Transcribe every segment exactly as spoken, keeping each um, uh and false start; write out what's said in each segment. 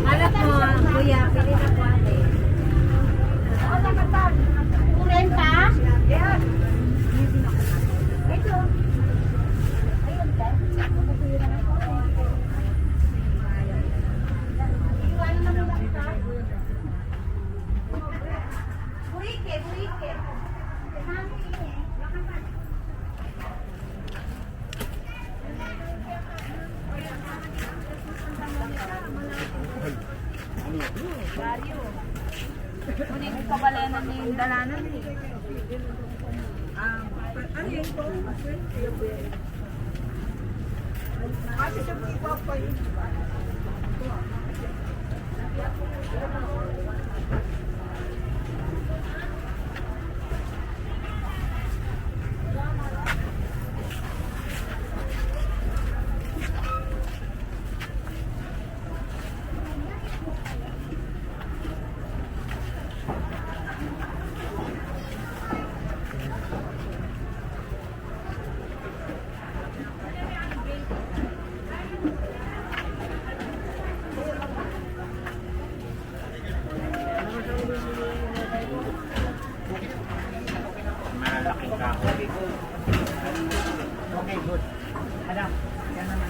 Alam mo, kuya, pili na po, ate. Kurenta? Ito. Ayun, te. Iwan na lang, te. Burike, burike. Baryo. Kunin ko kabalenan ning dalanan, e. Ah, ano yun po? Kasi sa buhay ko, Malalaking kahoy. Okay, good. Madam, yan naman.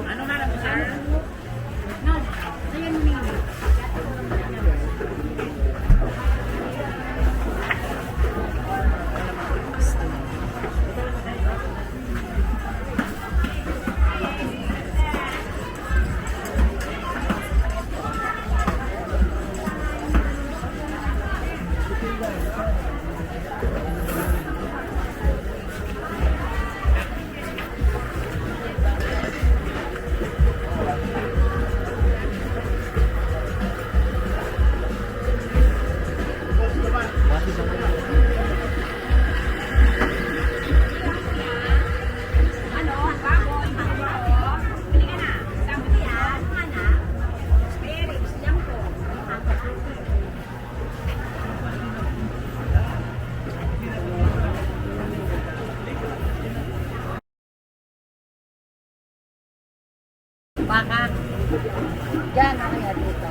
Ano, madam, sir? No, ayan, ma'am. Yan, okay, dito.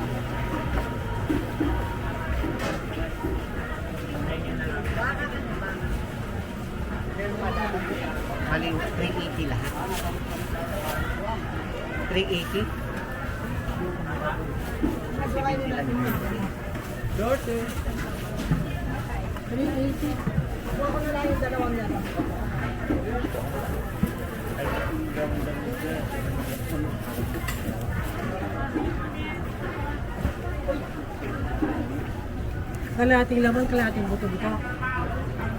Maling three eighty lahat. Three eighty? Three eighty lang yun. Dorothy. Three eighty. Kuha ko na lang yung dalawang yan. Kalating laman, kalating buto-buto.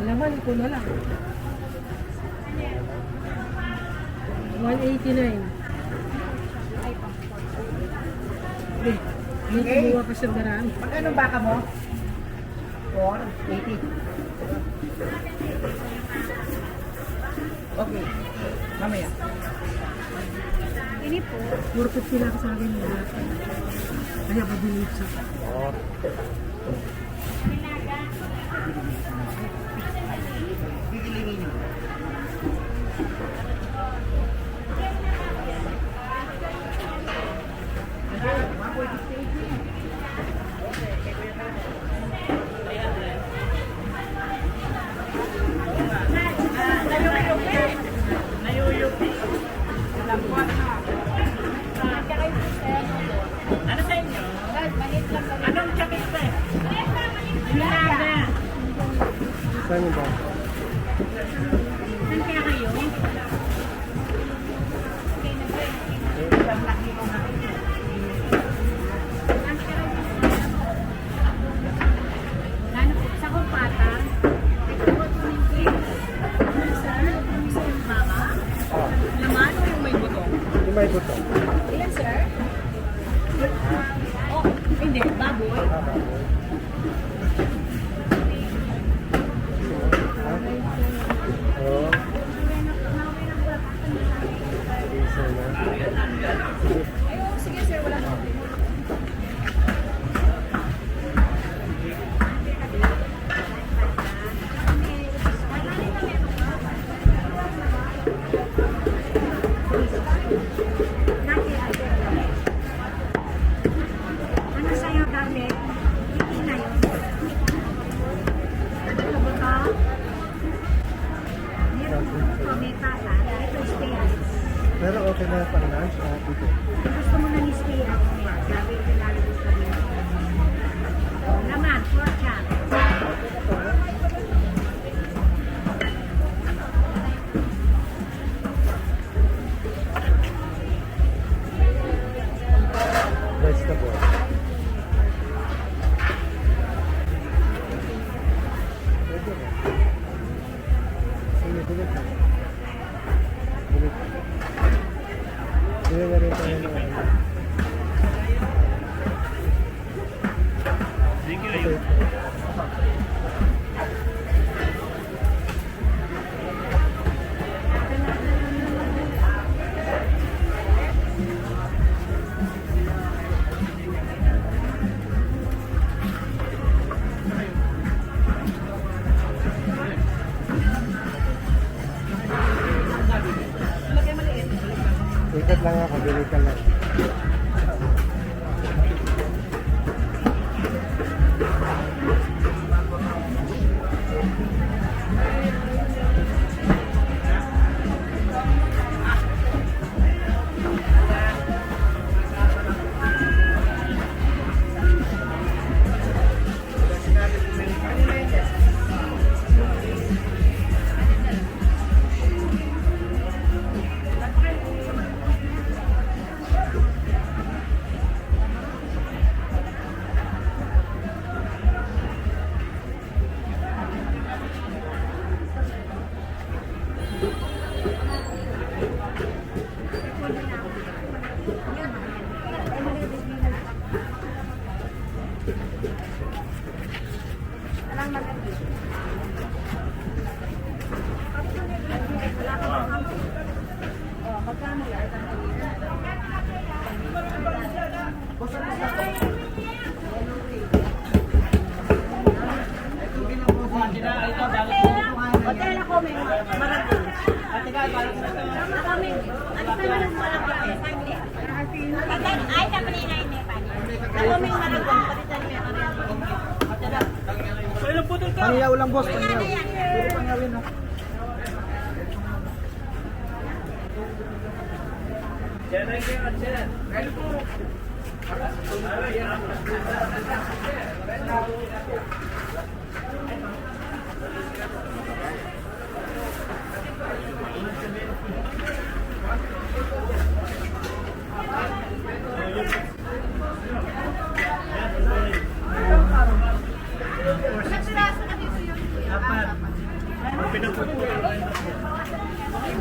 Laman, ito na lang. One eighty-nine. Be, may kumuha ka sa daraan. Magkano baka mo? Four eighty. Okay. Mamaya. Ini po. Puro pipila ka sa akin, ha? Kaya mabilis siya. Oh. Ano sa inyo? Anong sakit, sir? Nilaga. Saan yung ba? Saan kaya kayo? Ano po? Sa kumpata? Ito po, twenty. Ano, sir? Yung sa mama? Ah. Laman o yung may buto? Yung may buto. Ilan, sir? Oh, hindi. Baboy. Ah, baboy. Oh. Isa na. Sige. Ay, oo, sige, sir, wala na. Ano sa'yo, darling? Hindi na yun. Ano ba ka? Meron po, may pasa. Ito, stay out. Pero okay na pang lunch, ah, dito. Gusto mo ng stay out? Sabi ko, lalabas kami. Naman, pork chop. Vegetable. Sige, sige. Sige, sige, sige. Thank you. Ikot lang ako, bili ka lang. Ay, kami na Ako may maragon, palitan mo yung ano. Pangiyaw lang, boss, pangiyaw. Pwede pangiyawin, ha?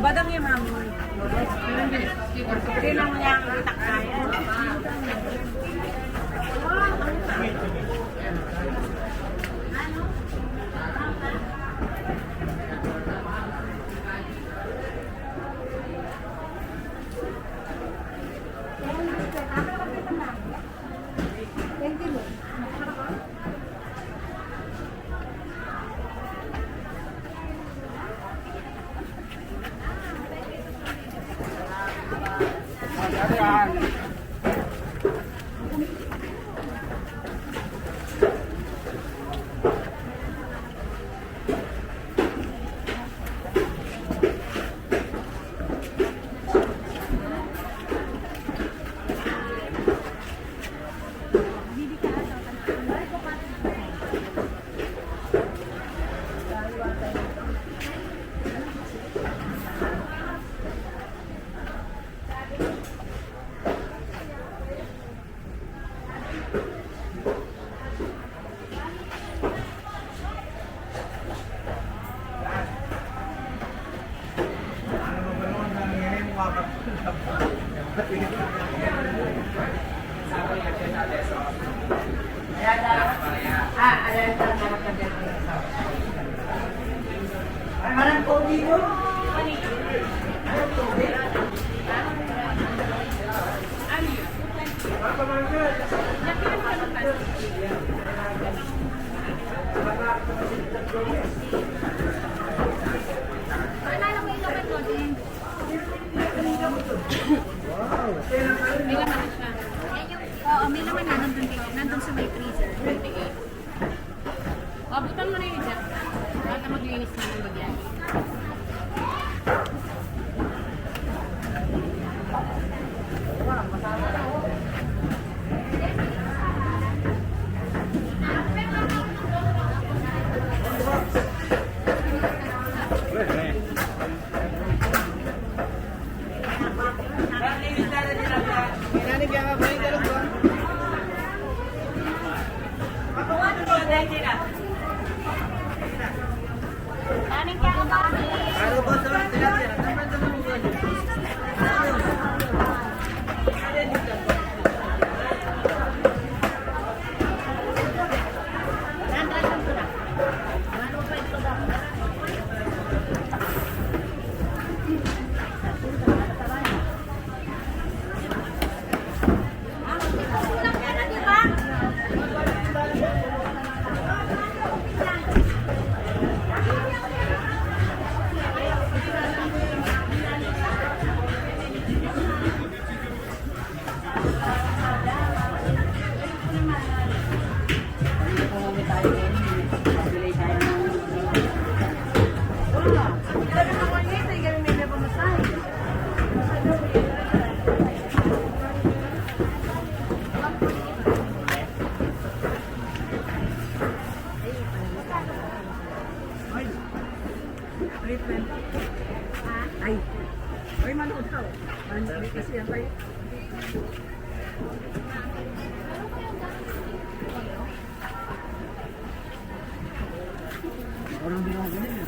Badang yung mami. Tinang niya ang takay. May laman siya. Oo, may laman na nandun, nandun sa may freezer. Abutan mo na yun dyan. Baka maglinis na ng bagyan. Ay. Ay, manood ka, oh. Manood kasi yan tayo. Parang di ako ganun, eh.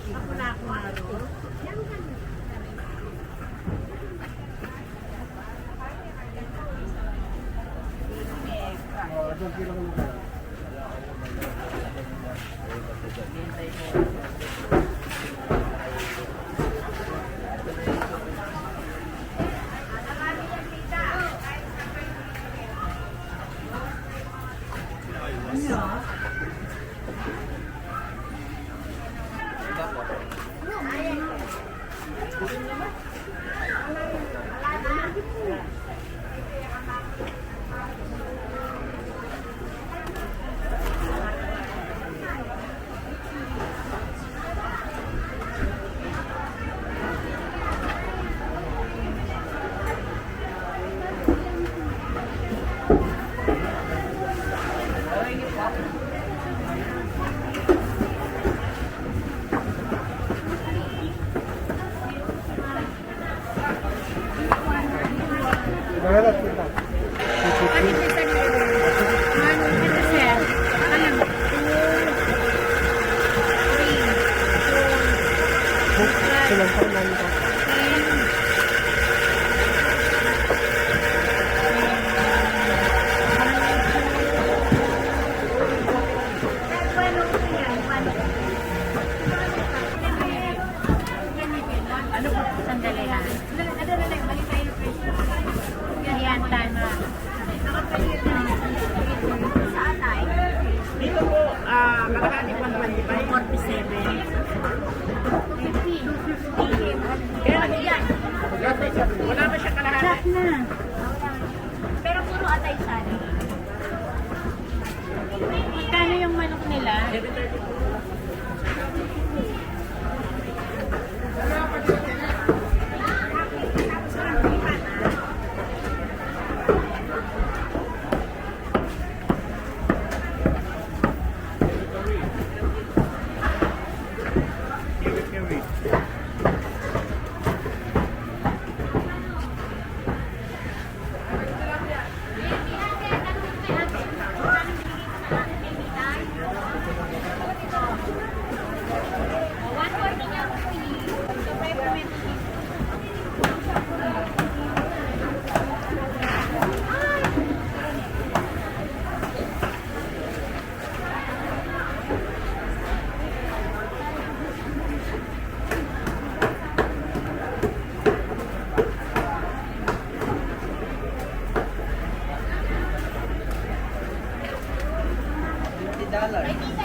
Silang pang nani ka. Magkano yung manok nila? Fifty dollars.